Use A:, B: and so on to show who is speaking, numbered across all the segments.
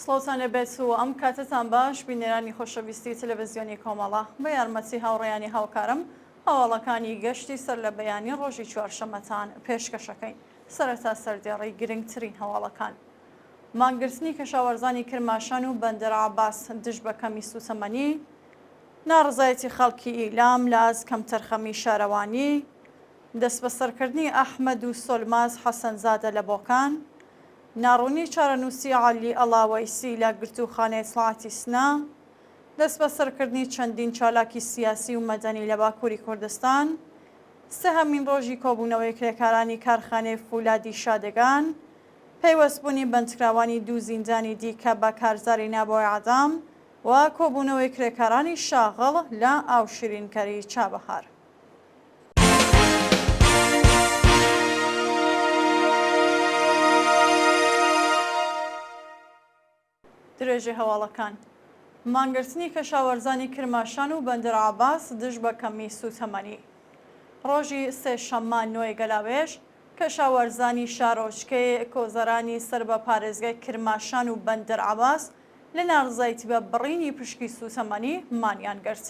A: سڵاوتان لێبێت و ئەم کاتەتان باش بینەرانی خۆشەویستی تەلەڤزیۆنی کۆمەڵە بە یارمەتی هاوڕێیانی هاوکارم هەواڵەکانی گەشتی سەر لە بەیانی ڕۆژی چوارشەممەتان پێشکەشەکەین سەرەتا سەردێڕی گرنگترین هەواڵەکان مانگرتنی کەشاوەرزانی کرماشان و بەندەر عەباس دژ بە کەمی سووتەمەنی، ناڕەزایەتی خەڵکی ئیلام لە ئاست کەمتەرخەمی شارەوانی، دەستبەسەرکردنی ئەحمەد و سۆلماز حەسەنزادە لە بۆکان، ناڕوونی چارەنووسی عەلی ئەڵاوەیسی لە گرتووخانەی ئیتڵاعاتی سنە، دەستبەسەرکردنی چەندین چالاکی سیاسی و مەدەنی لە باکووری کوردستان، سێهەمین ڕۆژی کۆبوونەوەی کرێکارانی کارخانەی فولادی شادگان، پەیوەستبوونی بەندکراوانی دوو زیندانی دیکە بە کارزاری نا بۆ ئێعدام و کۆبوونەوەی کرێکارانی شاغڵ لە ئاوشیرینکەری چابەهار. درێژەی هەواڵەکان. مانگرتنی کەشاوەرزانی کرماشان و بەندەر عەباس دژ بە کەمی سووتەمەنی. ڕۆژی سێ شەممە نۆی گەلاوێژ، کەشاوەرزانی شارۆچکەی کۆزەرانی سەر بە پارێزگای کرماشان و بەندەر عەباس لە ناڕزایتی بە بڕینی پشکی سووتەمەنی مانیان گرت.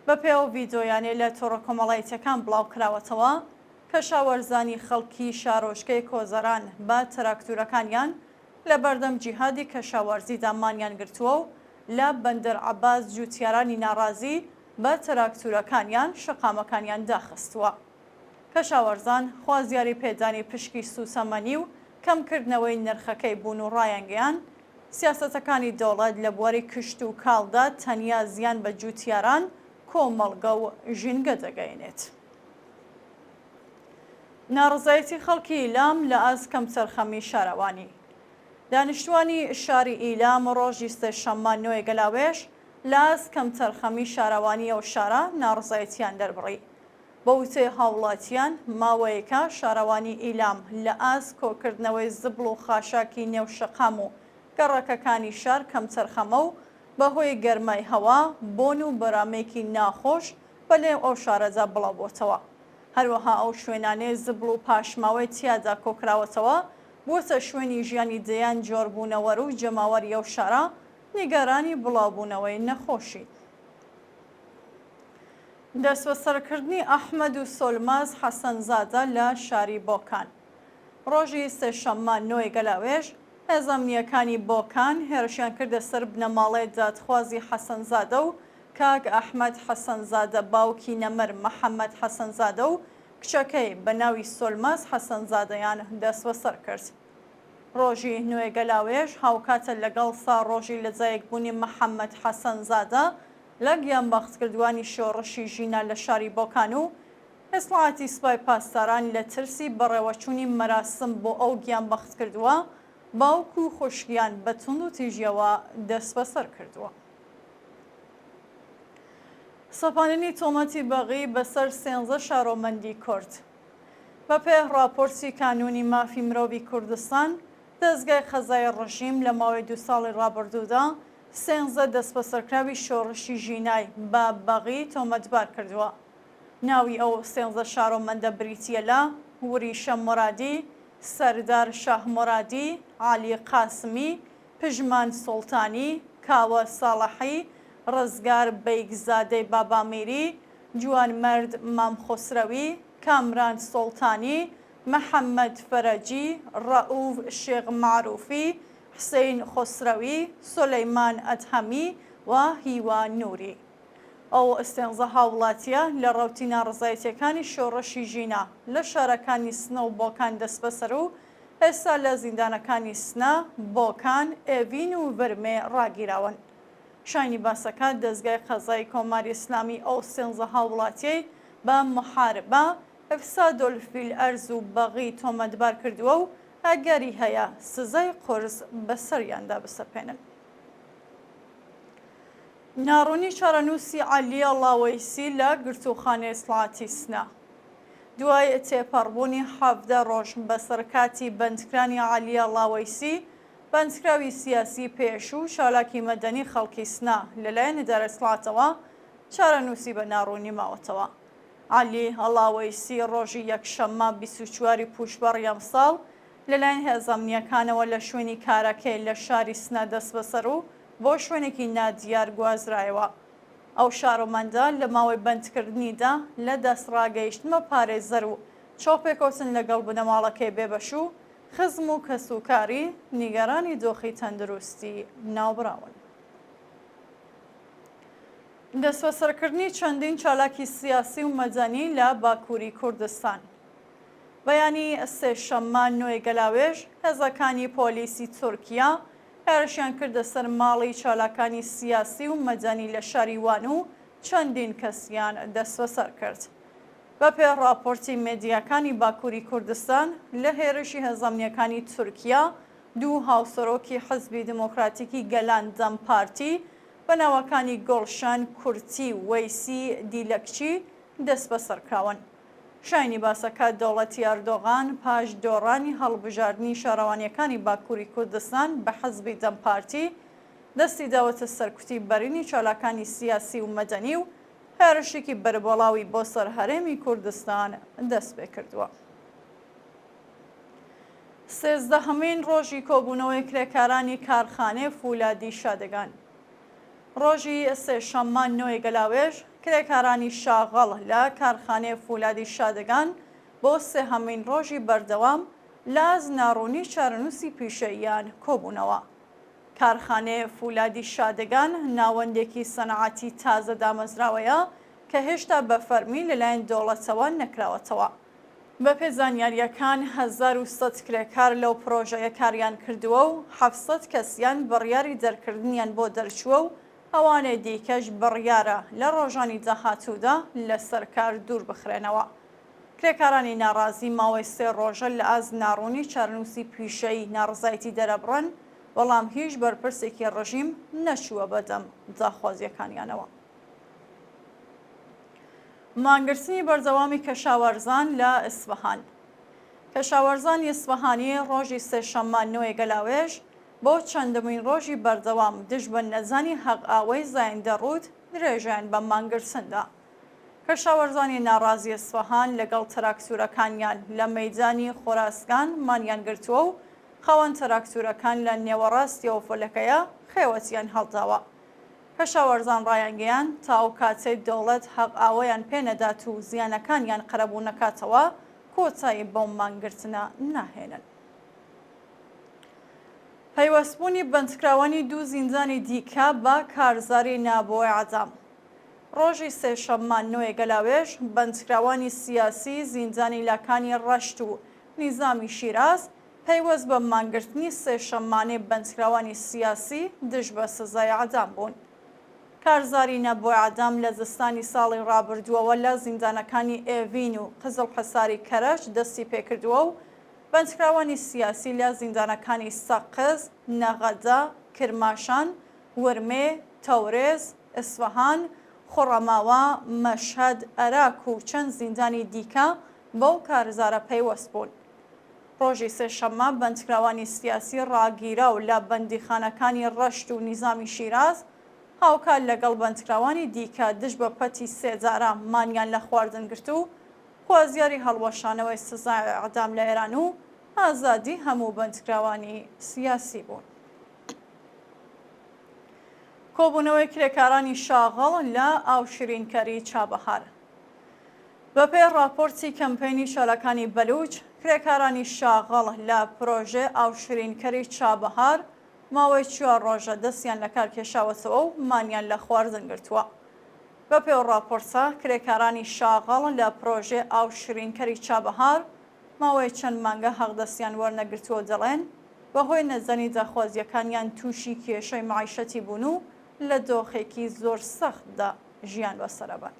A: بەپێ ئەو ڤیدۆیانەی لە تۆڕە کۆمەڵایتیەکان بڵاو کراوەتەوە، کەشاوەرزانی خەڵکی شارۆچکەی کۆزەران بە تراکتورەکانیان لە بەردەم جیهادی کەشاوەرزیدا مانیان گرتووە و لە بەندەر عەباس جووتیارانی ناڕازی بە تراکتورەکانیان شەقامەکانیان داخستووە. کەشاوەرزان خوازیاری پێدانی پشکی سووتەمەنی و کەمکردنەوەی نرخەکەی بوون و ڕایانگەیاند، سیاسەتەکانی دەوڵەت لە بواری کشتوکاڵدا تەنیا زیان بە جووتیاران، کۆمەڵگە و ژینگە دەگەیەنێت. ناڕەزایەتی خەڵکی ئیلام لە ئاست کەمتەرخەمی شارەوانی. دانیشتوانی شاری ئیلام ڕۆژی سێشەممە نۆ گەلاوێژ لە ئاست کەمتەرخەمی شارەوانی ئەو شارە ناڕەزایەتیان دەربڕی. بە وتەی هاوڵاتیان، ماوەیەکە شارەوانی ئیلام لە ئاست کۆکردنەوەی زبڵ و خاشاکی نێو شەقام و گەڕەکەکانی شار کەمتەرخەمە و بەهۆی گەرمای هەوا بۆن و بەرامێکی ناخۆش بە نێو ئەو شارەدا بڵاوبۆتەوە. هەروەها ئەو شوێنانەی زبڵ و پاشماوەی تیادا کۆکراوەتەوە، بووەتە شوێنی ژیانی دەیان جۆر بوونەوەر و جەماوەری ئەو شارە نیگەرانی بڵاوبوونەوەی نەخۆشین. دەستبەسەرکردنی ئەحمەد و سۆلماز حەسەنزادە لە شاری بۆکان. ڕۆژی سێشەممە نۆی گەلاوێژ، هێزە ئەمنییەکانی بۆکان هێرشیان کردە سەر بنەماڵەی دادخوازی حەسەنزادە و کاک ئەحمەد حەسەنزادە باوکی نەمر محەمەد حەسەنزادە و کچەکەی بە ناوی سۆلماز حەسەنزادەیان دەستبەسەر کرد. ڕۆژی نۆی گەلاوێژ هاوکاتە لەگەڵ ساڕۆژی لەدایکبوونی محەمەد حەسەنزادە لە گیانبەختکردووانی شۆڕشی ژینا لە شاری بۆکان و ئیتڵاعاتی سپای پاسداران لە ترسی بەڕێوەچوونی مەراسم بۆ ئەو گیانبەختکردووە، باوک و خوشکیان بە توندوتیژییەوە دەستبەسەر کردووە. سەپاندنی تۆمەتی بەغی بەسەر سێنزە شارۆمەندی کورد. بەپێ ڕاپۆرتی کانوونی مافی مرۆڤی کوردستان، دەزگای قەزایی ڕژیم لە ماوەی دوو ساڵی ڕابردوودا سێنزە دەستبەسەرکراوی شۆڕشی ژینای بە بەغی تۆمەتبار کردووە. ناوی ئەو سێنزە شارۆمەندە بریتییە لە، وریشە مۆرادی، سەردار شاهمۆرادی، عەلی قاسمی، پژمان سوڵتانی، کاوە ساڵحی، ڕزگار بەیگزادەی بابامیری، جوانمەرد مام خوسرەوی، کامران سوڵتانی، محەممەد فەرەجی، ڕەئووف شێخ مەعرووفی، حسەین خوسرەوی، سولەیمان ئەدهەمی و هیوا نووری. ئەو سێنزە هاووڵاتییە لە ڕەوتی ناڕەزایەتییەکانی شۆڕشی ژینا لە شارەکانی سنە و بۆکان دەستبەسەر و ئێستا لە زیندانەکانی سنە، بۆکان، ئێڤین و ورمێ ڕاگیراون. شایانی باسەکە دەزگای قەزایی کۆماری ئیسلامی ئەو سێنزە هاووڵاتییەی بە محاربە، افساد فی الارض و بەغی تۆمەتبار کردووە و ئەگەری هەیە سزای قورس بەسەریاندا بسەپێنن. ناڕوونی چارەنووسی عەلی ڵاوەیسی لە گرتووخانەی ئیتڵاعاتی سنە. دوای تێپەڕبوونی 17 ڕۆژ بەسەر کاتی بەندکرانی عەلی ڵاوەیسی، بەندکراوی سیاسی پێشوو و چالاکی مەدەنی خەڵکی سنە لەلایەن ئیدارەی ئیتڵاعاتەوە چارەنووسی بە ناڕوونی ماوەتەوە. عەلی ڵاوەیسی ڕۆژی یەکشەممە 24 ی پووشپەڕی ئەمساڵ. لەلایەن هێزە ئەمنییەکانەوە لە شوێنی کارەکەی لە شاری سنە دەستبەسەر و بۆ شوێنێکی نادیار گوازرایەوە. ئەو شارۆمەندە لە ماوەی بەندکردنیدا لە دەستڕاگەیشتن بە پارێزەر و چاوپێکەوتن لەگەڵ بنەماڵەکەی بێبەش و خزم و کەسوکاری نیگەرانی دۆخی تەندروستی ناوبراون. دەستبەسەرکردنی چەندین چالاکی سیاسی و مەدەنی لە باکووری کوردستان. بەیانی سێشەممە نۆی گەلاوێژ، هێزەکانی پۆلیسی تورکیا هێرشیان کردە سەر ماڵی چالاکانی سیاسی و مەدەنی لە شاری وان و چەندین کەسیان دەستبەسەر کرد. بەپێ ڕاپۆرتی مێدیاکانی باکووری کوردستان، لە هێرشی هێزە ئەمنییەکانی تورکیا دوو هاوسەرۆکی حزبی دیموکراتیکی گەلان دەم پارتی بە ناوەکانی گوڵشەن کورتی و وەیسی دیلەکچی دەستبەسەرکراون. شایانی باسە کە دەوڵەتی ئەردۆغان پاش دۆڕانی هەڵبژاردنی شارەوانییەکانی باکووری کوردستان بە حزبی دەم پارتی، دەستی داوەتە سەرکوتی بەرینی چالاکانی سیاسی و مەدەنی و هێرشێکی بەربڵاوی بۆ سەر هەرێمی کوردستان دەستپێکردووە. سێزدەهەمین ڕۆژی کۆبوونەوەی کرێکارانی کارخانەی فولادی شادگان. ڕۆژی سێشەممە نۆی گەلاوێژ، کرێکارانی شاغڵ لە کارخانەی فولادی شادگان بۆ سێهەمین ڕۆژی بەردەوام لە ناڕوونی چارەنووسی پیشەییان کۆبوونەوە. کارخانەی فولادی شادگان ناوەندێکی سەنعەتی تازە دامەزراوەیە کە هێشتا بە فەرمی لەلایەن دەوڵەتەوە نەکراوەتەوە. بەپێ زانیارییەکان 1100 کرێکار لەو پرۆژەیە کاریان کردووە و 700 کەسیان بڕیاری دەرکردنیان بۆ دەرچووە و ئەوانەی دیکەش بڕیارە لە ڕۆژانی داهاتوودا لەسەر کار دووربخرێنەوە. کرێکارانی ناڕازی ماوەی سێ ڕۆژە لە ئاست ناڕوونی چارەنووسی پیشەیی ناڕەزایەتی دەرەبڕن، بەڵام هیچ بەرپرسێکی ڕژیم نەچووە بەدەم داخوازییەکانیانەوە. مانگرتنی بەردەوامی کەشاوەرزان لە ئیسفەهان کەشاوەرزانی ئیسفەهانی ڕۆژی سێشەممە نۆی گەلاوێژ بۆ چەندەمین ڕۆژی بەردەوام دژ بە نەزانی حەقئاوەی زایندەڕوود درێژەیان بە مانگرتن دا. کەشاوەرزانی ناڕازی ئیسفەهان لەگەڵ تراکتورەکانیان لە مەیدانی خۆراسگان مانیان گرتووە و خاوەن تراکتورەکان لە نێوەڕاستی ئەو فەلەکەیە خێوەتیان هەڵداوە. کەشاوەرزان ڕایانگەیاند، تا ئەو کاتەی دەوڵەت حەق ئاوەیان پێ نەدات و زیانەکانیان قەرەبوو نەکاتەوە، کۆتایی بەو مانگرتنە ناهێنن. پەیوەستبوونی بەندکراوانی دوو زیندانی دیکە بە کارزاری نا بۆ ئێعدام. ڕۆژی سێشەممە نۆ گەلاوێژ، بەندکراوانی سیاسی زیندانی لاکانی ڕەشت و نیزامی شیراز پەیوەست بە مانگرتنی سێشەممانەی بەندکراوانی سیاسی دژ بە سزای ئێعدام بوون. کارزاری نا بۆ ئێعدام لە زستانی ساڵی ڕابردووەوە لە زیندانەکانی ئێڤین و قزڵحەساری کەرەج دەستی پێکردووە و بەندکراوانی سیاسی لە زیندانەکانی سەقز، نەغەدە، کرماشان، ورمێ، تەورێز، ئیسفەهان، خوڕەماوا، مەشهەد، ئەراک و چەند زیندانی دیکە بەو کارزارە پەیوەست بوون. ڕۆژی سێشەممە بەندکراوانی سیاسی ڕاگیراو لە بەندیخانەکانی ڕەشت و نیزامی شیراز هاوکات لەگەڵ بەندکراوانی دیکە دژ بە پەتی سێدارە مانیان لە خواردن گرت و خوازیاری هەڵوەشانەوەی سزای ئێعدام لە ئێران و ئازادی هەموو بەندکراوانی سیاسی بوون. کۆبوونەوەی کرێکارانی شاغڵ لە ئاوشیرینکەری چابەهار. بەپێی ڕاپۆرتی کەمپەینی چالاکانی بەلوچ، کرێکارانی شاغڵ لە پرۆژەی ئاوشیرینکەری چابەهار ماوەی چوار ڕۆژە دەستیان لەکار کێشاوەتەوە و مانیان لە خواردن گرتووە. بەپێی ئەو ڕاپۆرتە، کرێکارانی شاغڵ لە پرۆژەی ئاوشیرینکەری چابەهار ماوەی چەند مانگە حەقدەستیان وەرنەگرتووە و دەڵێن، بەهۆی نەزانی داخوازییەکانیان تووشی کێشەی مەعیشەتی بوون و لە دۆخێکی زۆر سەختدا ژیان بەسەرئەبەن.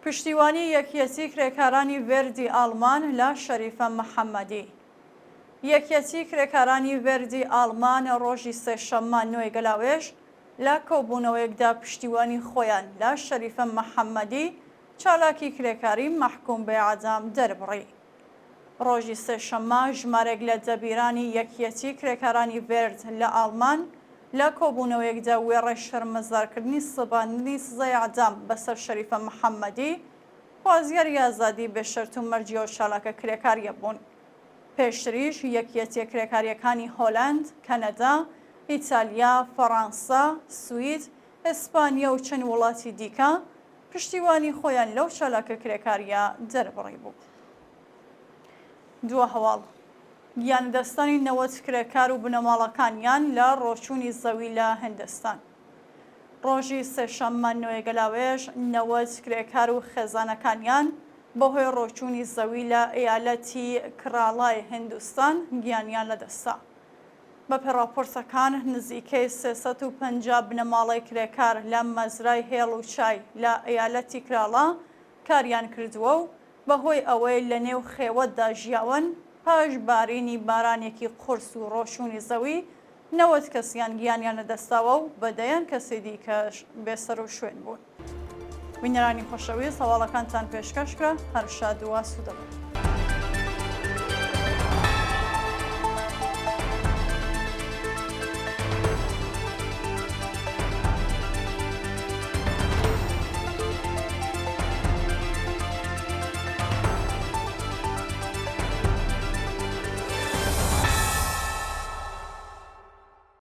A: پشتیوانی یەکیەتی کرێکارانی ڤێردی ئاڵمان لە شەریفە محەممەدی یەکیەتی کرێکارانی ڤێردی ئاڵمان ڕۆژی سێشەممە نۆی گەلاوێژ لە کۆبوونەوەیەکدا پشتیوانی خۆیان لە شەریفە محەممەدی چالاکی کرێکاری مەحکووم بە ئێعدام دەربڕی. ڕۆژی سێشەممە ژمارێک لە دەبیرانی یەکیەتی کرێکارانی ڤێرد لە ئاڵمان لە کۆبوونەوەیەکدا وێڕای شەرمەزارکردنی سەپاندنی سزای ئێعدام بەسەر شەریفە محەممەدی، خوازیاری ئازادی بێ شەرت و مەرجی ئەو چالاکە کرێکارییە بوون. پێشتریش یەکیەتیە کرێکارییەکانی هۆلەند، کەنەدا، ئیتالیا، فەڕانسە، سوید، ئیسپانیا و چەند وڵاتی دیکە پشتیوانی خۆیان لەو چالاکە کرێکارییە دەربڕیبوو. دوا هەواڵ، گیانلەدەستدانی 90 کرێکار و بنەماڵەکانیان لە ڕۆچوونی زەوی لە هندستان. ڕۆژی سێشەممە نۆ گەلاوێژ 90 کرێکار و خێزانەکانیان بەهۆی ڕۆچوونی زەوی لە ئەیالەتی کراڵای هندستان گیانیان لەدەستدا. بەپێ ڕاپۆرتەکان نزیکەی 350 بنەماڵەی کرێکار لە مەزرای هێڵ و چای لە ئەیالەتی کراڵا کاریان کردووە و بەهۆی ئەوەی لەنێو خێوەتدا ژیاون، پاش بارینی بارانێکی قورس و ڕۆچوونی زەوی، 90 کەسیان گیانیان لەدەستداوە و بە دەیان کەسی دیکەش بێسەروشوێن بوون. بینەرانی خۆشەویست هەواڵەکانتان پێشکەش کرا، هەر شاد و ئاسوودە بن.